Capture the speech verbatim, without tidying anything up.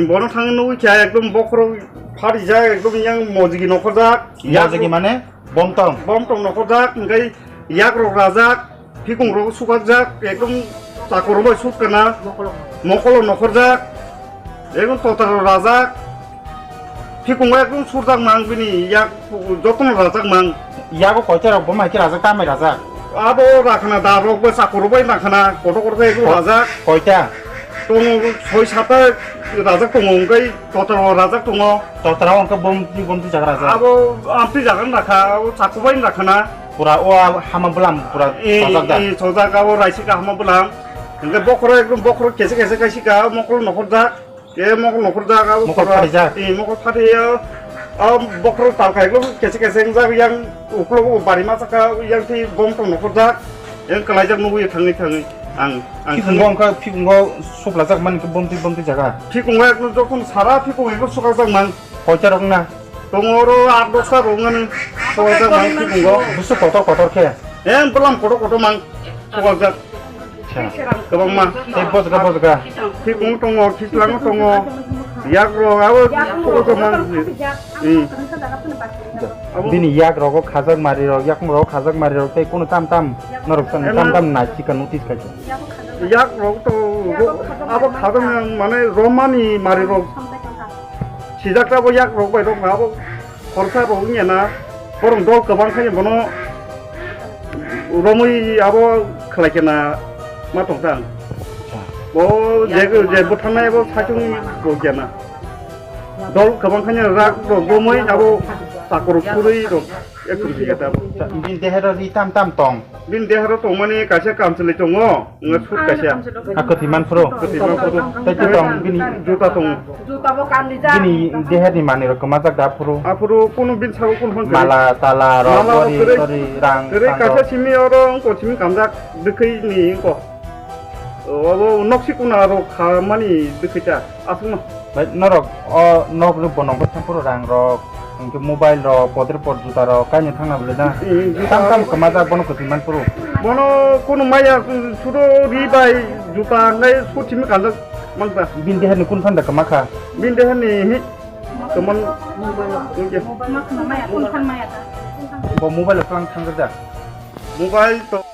Bono thang nugwi kha ekdom bokhorok pharijak, ekdom yang mojigi nokhorjak. Mojigi mane? Bomtom. Bomtom nokhorjak, hingkai yakrok rajak, phikungrok sukakjak, ekdom chakorok bai suk kana, mokolo nokhorjak, ekdom totarok rajak, phikungo ekdom surjak mang bini yak jotono rajak mang. Yago koita rok bo mai khe rajak, tamai rajak? Abo rakhana da rok bai chakorok bai rakhana, kotor kotor khe ekdom rajak. Koita? Tongo soi sata rajak tongo, hingkai totarok rajak tongo. Totra wngkha bomtwi bomtwi jaga rajak. Abo amtwi jaga wngkha, abo chakubai wngkha na. Pura o hama bwlam pura eh, chojak da. Eh, chojak abo raisika hama bwlam. Hingke bokhoro ekdom bokhoro kese kese kaisika mokol nokhorjak. Ke mokol nokhorjak abo mokol pura phatijak. Eh, mokol phatio. Abo bokhoro talkai ekdom kese kese wngjak yang ukulok bari masa ka yang twi bomtong nokhorjak. Yang kalaijak nugui thangwi thangwi ang ang phikungo thangwi wngkha phikungo suplajak mani khe bomtwi bomtwi jaga. Phikungo ekno jokhon sara phikung ekno sukajak mang. Koita rok na? Tongo oro aat dosta rok wngani sukajak mang phikungo. Busu kotor kotor khe. Em bwlam kotor kotor mang sukajak. Acha. Kwbangma. Tei bojga bojga. Phikung tongo, khichlang tongo. Yak rok abo sukajak mang. Hmm. Bini yak rogo khajak mari rok, yakung rogo khajak mari rok, tei kunu tam tam norok tam tam nai chika notice khaikha. Yak rok to abo khajak mane romani mari rok sijak ta bo yak rok bai rok abo khorsa rok wngya na borok dol kwbang khe bono romwi abo khlai khe na ma tong tang. Bo je je bwthangnai abo saichung rok ya na. Dol kwbang khaino rak rok bomwi abo takhorok phurwi rok ekdom thik abo. Bini dehero ri tam tam tong. Bini dehero tongmani kaisa kamchwlwi tongo, wngkha sut kaisa. A kwthwi manphuru. Kwthwi manphuru. Tei tei tong bini juta tongo. Juta bo kanrijak. Bini deherni manwi rok kwmajak da aphuru. Aphuru kunu bini sago kunu hwn kwrwi. Mala tala rok mala rok gori kwrwi. Gori rang kwrwi tang kaisa rok. Simi oro wngkha simi kamjak bwkhwi ni wngkha. Obo noksi kuna rok kha mani bwkhwi ta. Aswkno. Bai norok o nok rok bo nokbar thang phuru rang rok, hwnkhe mobile rok, podre pod juta rok, kaino thangna bwle na. Mm, juta tam tam rok. Kwmajak bono kwthwi man phuru. Bono kunu maya, mm, sudo ri bai juta ngai sut simi kanjak mangta. Bini deherni kun phanda kwma kha? Bini deherni hi, kwman, mobile. Bo mobile rok twlang thang rwjak. Mobile to.